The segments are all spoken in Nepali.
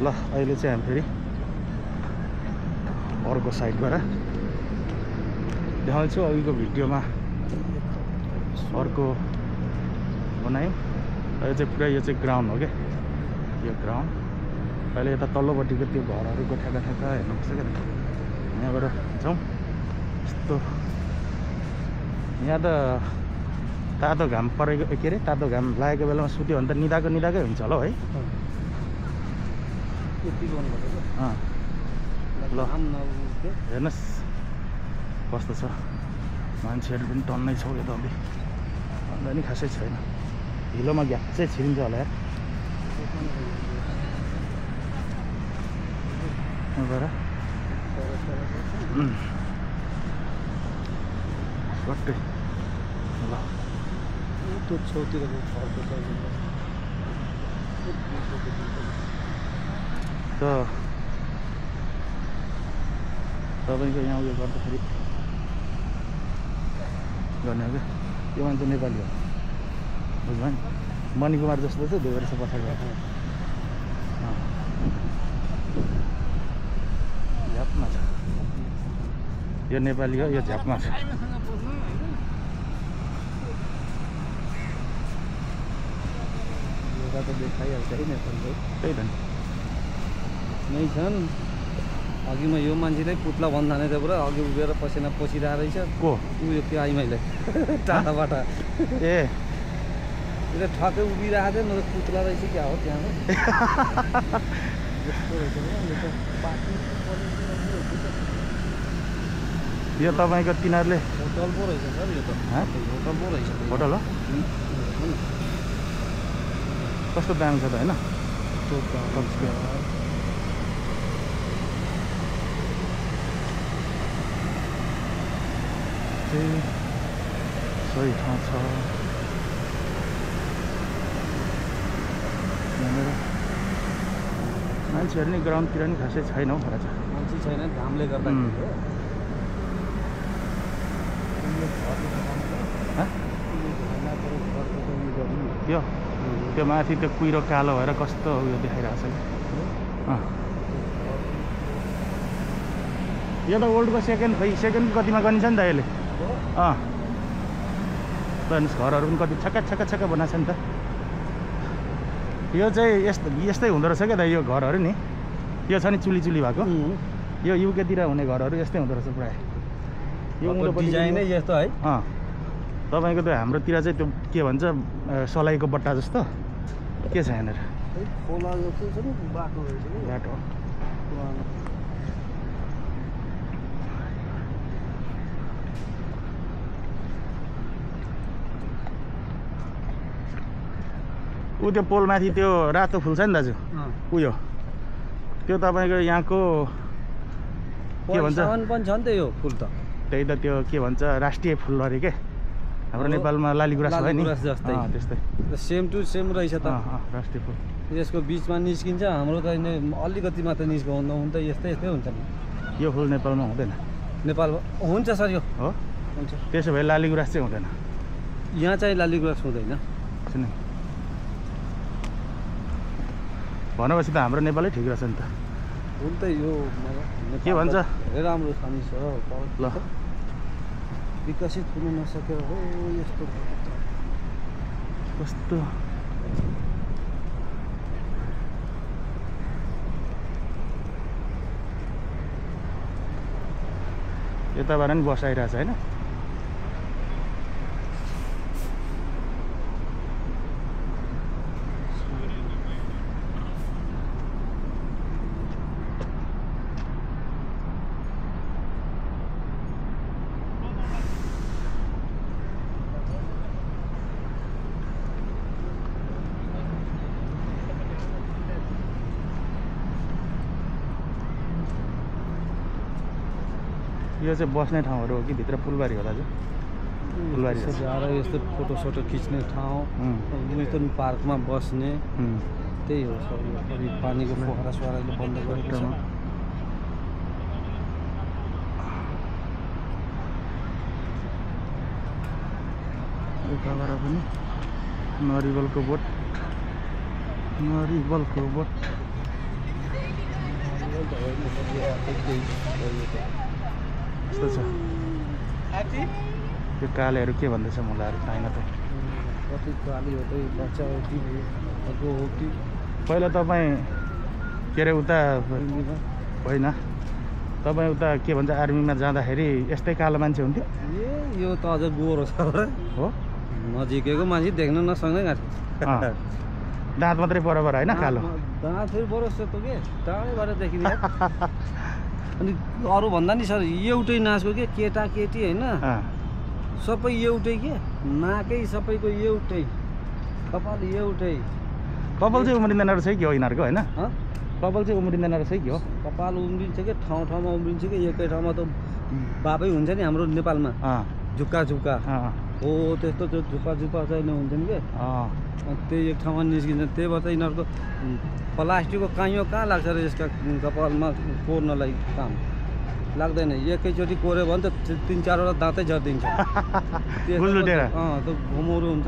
ल अहिले चाहिँ हामी फेरि अर्को साइडबाट देखाउँछु। अघिको भिडियोमा अर्को बनायौँ। यो चाहिँ पुरै यो चाहिँ ग्राउन्ड हो क्या, यो ग्राउन्ड। अहिले यता तल्लोपट्टिको त्यो घरहरूको ठ्याक्का ठ्याक्का हेर्नुपर्छ क्या। यहाँबाट जाउँ। यस्तो यहाँ त तातो घाम परेको के अरे तातो घाम लागेको बेलामा सुत्यो भने त निदाकै हुन्छ होला है। ल हेर्नुहोस् कस्तो छ, मान्छेहरू पनि टन्नै छ यता अलि अन्त नि खासै छैन। हिलोमा ग्याप चाहिँ छिरिन्छ होला यार। यहाँबाट सट्टै ल त्यो छेउतिरको घरको त तपाईँको यहाँ उयो गर्दाखेरि गर्ने हो क्या। यो मान्छे नेपाली हो बुझ्नु नि, मणिकुमार जस्तो छ, 2 वर्ष पछाडि झ्यापमा छ। यो नेपाली हो, यो झ्यापमा छ। त देखाइहाल्छ है नेपालको। त्यही त नै छन्। अघि म यो मान्छेलाई पुत्ला भन्दा नै त पुरा अघि उभिएर पसिना पसिरहेको रहेछ। को उयो त्यो आइमाईलाई टाढाबाट ए उसले ठक्कै उभिरहेको थियो। म त पुत्ला रहेछ क्या हो त्यहाँ यो तपाईँको तिनीहरूले होटल पो रहेछ सर। यो त होटल पो रहेछ। होटल हो, कस्तो दाम छ त होइन। सही ठाउँ छ यहाँनिर। मान्छेहरू नि ग्राउन्डतिर नि खासै छैन हौ राजा, मान्छे छैन घामले गर्दा। त्यो माथि त्यो कुहिरो कालो भएर कस्तो उयो देखाइरहेको छ कि। यो त वर्ल्डको सेकेन्ड कतिमा गनिन्छ नि त अहिले। हेर्नुहोस् घरहरू पनि कति छक्का बनाएको छ नि त। यो चाहिँ यस्तै हुँदो रहेछ क्या त। यो घरहरू नि यो छ नि चुली भएको, यो युकेतिर हुने घरहरू यस्तै हुँदो रहेछ प्रायः। यो डिजाइनै यस्तो है। तपाईँको त हाम्रोतिर चाहिँ त्यो के भन्छ सलाइको बट्टा जस्तो के छ यहाँनिर। बाटो ऊ त्यो पोलमाथि त्यो रातो फुल छ नि दाजु, उयो त्यो तपाईँको यहाँको के भन्छ पनि छ नि त यो फुल त। त्यही त त्यो के भन्छ राष्ट्रिय फुल अरे के। हाम्रो नेपालमा लालीगुराँस भयो नि त्यस्तै सेम टु सेम रहेछ त राष्ट्रिय फुल। यसको बिचमा निस्किन्छ, हाम्रो त अलिकति मात्र निस्काउनु हुन त यस्तै हुन्छ नि। यो फुल नेपालमा हुँदैन। नेपालमा हुन्छ सर यो हो, हुन्छ। त्यसो भए लालीगुराँस चाहिँ हुँदैन यहाँ चाहिँ। लालीगुराँस हुँदैन भनेपछि त हाम्रो नेपालै ठिक रहेछ नि त। हुन त यो के भन्छ धेरै राम्रो छ नि सर। ल विकसित हुन नसकेर हो यस्तो कस्तो। यताबाट नि बस आइरहेछ होइन। यो चाहिँ बस्ने ठाउँहरू हो कि भित्र फुलबारी हो दाजु? फुलबारी यस्तो फोटोसोटो खिच्ने ठाउँ, विल्टन पार्कमा बस्ने त्यही हो सर। पानीको पोखरा सोखराले बन्द गरेको छ। उताबाट पनि नरिवलको बोट यस्तो छ त्यो कालेहरू के भन्दैछ मलाई थाहा त कति काली हो त बच्चा हो कि हो कि पहिला तपाईँ के अरे उता होइन तपाईँ उता के भन्छ आर्मीमा जाँदाखेरि यस्तै कालो मान्छे हुन्थ्यो ए यो त अझ गोरो छ हो नजिकैको मान्छे देख्न नसक्ने दाँत मात्रै बराबर होइन कालो दाँत फेरि बरोस् त के टाढैबाट देखिन्छ अनि अरू भन्दा नि सर एउटै नाचको के केटा केटी होइन सबै एउटै के नाकै सबैको एउटै कपाल एउटै कपाल चाहिँ उम्रिँदैन रहेछ कि हो यिनीहरूको होइन कपाल चाहिँ उम्रिँदैन रहेछ कि हो कपाल उम्रिन्छ कि ठाउँ ठाउँमा उम्रिन्छ कि एकै ठाउँमा त बाबै हुन्छ नि हाम्रो नेपालमा झुक्का झुक्का हो त्यस्तो त्यो झुप्पा झुप्पा चाहिँ हुन्छ नि के त्यही एक ठाउँमा निस्किन्छ त्यही भएर यिनीहरूको प्लास्टिकको काइयो कहाँ लाग्छ र यसका कपालमा कोर्नलाई काम लाग्दैन एकैचोटि कोऱ्यो भने त 3-4 वटा दाँतै झरिदिन्छ त्यो घुमौरो हुन्छ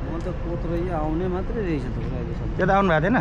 म त कोत्रो आउने मात्रै रहेछ त यता आउनु भएको थिएन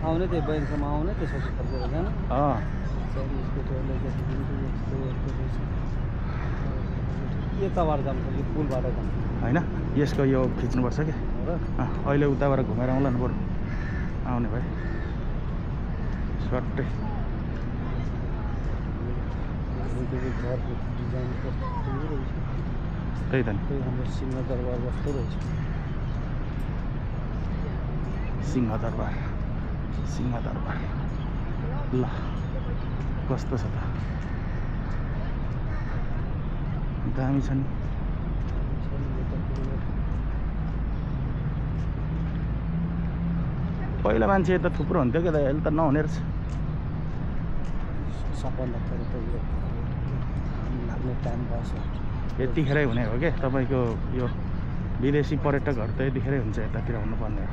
आउने त्यो ब्याङ्कसम्म आउने त्यसपछि फर्केर जान यताबाट जान्छ यो पुलबाट जान्छ होइन यसको यो खिच्नुपर्छ क्या अहिले उताबाट घुमेर आउँला नि बरु आउने भाइ सट्टै त्यही त नि हाम्रो सिंहदरबार जस्तो रहेछ सिंहदरबार ल कस्तो छ त दामी छ नि पहिला मान्छे त थुप्रो हुन्थ्यो क्या त अहिले त नहुने रहेछ सबभन्दा त यो लाग्ने टाइम पास यतिखेरै हुने हो क्या तपाईँको यो विदेशी पर्यटकहरू त यतिखेरै हुन्छ यतातिर हुनुपर्ने हो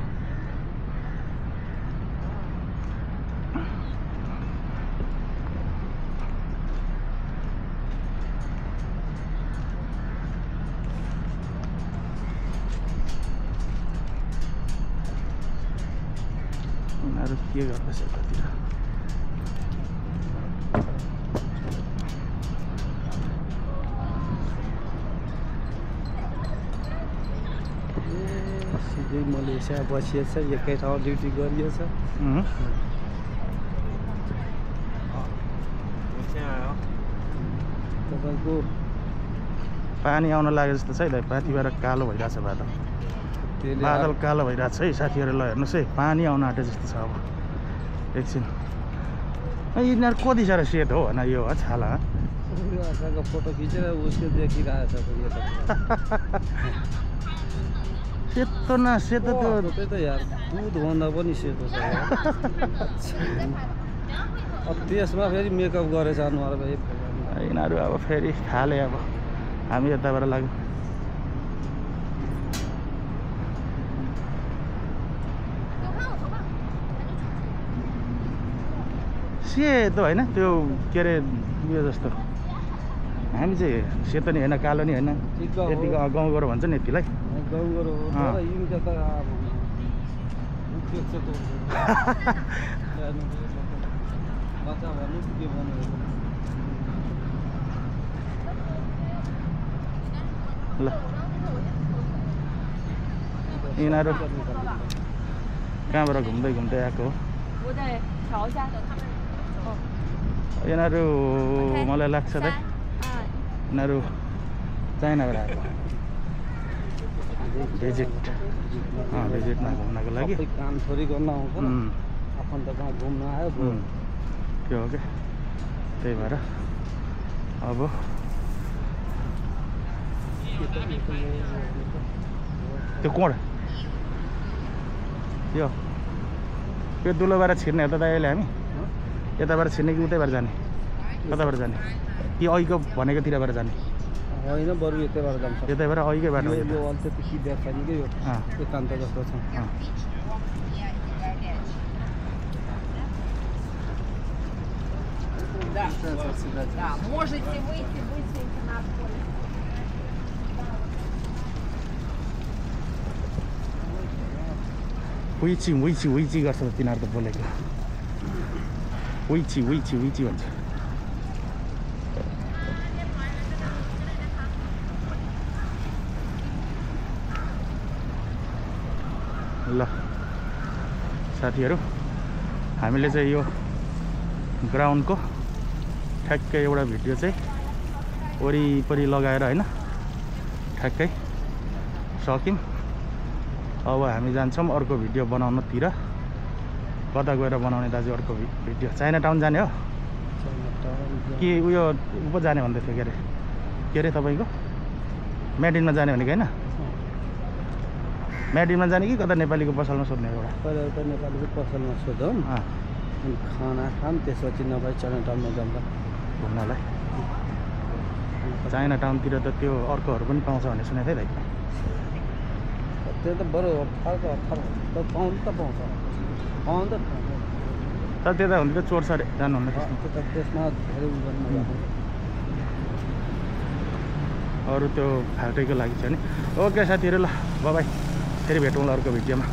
उनीहरू के गर्दैछ यतातिर सिधै मलेसिया बसिएछ एकै ठाउँ ड्युटी गरिएछ तपाईँको पानी आउन लागे जस्तो छ है त माथिबाट कालो भइरहेछ बादल बादल कालो भइरहेछ है साथीहरू ल हेर्नुहोस् है पानी आउन आँटे जस्तो छ अब एकछिन यिनीहरू कति साह्रो सेतो हो होइन यो छाला फोटो खिचेर उसको देखिरहेछ सेतो न सेतो त्यो त्यही त यार दुधभन्दा पनि सेतो छ त्यसमा फेरि मेकअप गरेछ अनुहार भाइ यिनीहरू अब फेरि खाले अब हामी यताबाट लाग्यो सेतो होइन त्यो के अरे उयो जस्तो हामी चाहिँ सेतो नि होइन कालो नि होइन यतिको गाउँ गएर भन्छ नि यतिलाई गाउँ गएर ल यिनीहरू कहाँबाट घुम्दै घुम्दै आएको हो यिनीहरू मलाई लाग्छ त यिनीहरू चाइनाबाट आएको भिजिटमा घुम्नको लागि काम थोरै गर्न आउँछ आफन्त गाउँ घुम्न आयो त्यो हो क्या त्यही भएर अब त्यो कोण यो दुलोबाट छिर्ने हो त अहिले हामी यताबाट छिर्ने कि उतैबाट जाने कताबाट जाने कि अघिको भनेको तिरबाट जाने होइन बरु यतैबाट जान्छ यतैबाट अघिकै बाटो यो अलिकति सिधा छैन कि यो एकान्त जस्तो छ Да, можете выйти на поле. विची विची विची गर्छ तिनीहरू त बोलेको विची विची विची भन्छ ल साथीहरू हामीले चाहिँ यो ग्राउन्डको ठ्याक्कै एउटा भिडियो चाहिँ वरिपरि लगाएर हैन ठ्याक्कै सक्यौँ अब हामी जान्छौँ अर्को भिडियो बनाउनतिर कता गएर बनाउने दाजु अर्को भिडियो चाइना टाउन जाने हो कि उयो पो जाने भन्दै थियो के अरे तपाईँको म्याडिनमा जाने भनेको होइन म्याडिनमा जाने कि कता नेपालीको पसलमा सोध्ने एउटा पहिला एउटा नेपालीको पसलमा सोधौँ अनि खाना खाऊँ त्यसपछि नभए चाइना टाउनमा जाउँला घुम्नलाई चाइना टाउनतिर त त्यो अर्कोहरू पनि पाउँछ भन्ने सुनेको थिएँ दाइ त्यो त बरु अठारको 18 पाउनु त पाउँछ पाउनु त तर त्यता हुनु त चोर सर जानुहुन्न त्यसमा धेरै गर्नु अरू त्यो फाल्टैको लागि छ नि ओके साथीहरू ल बाई फेरि भेटौँला अर्को भिडियोमा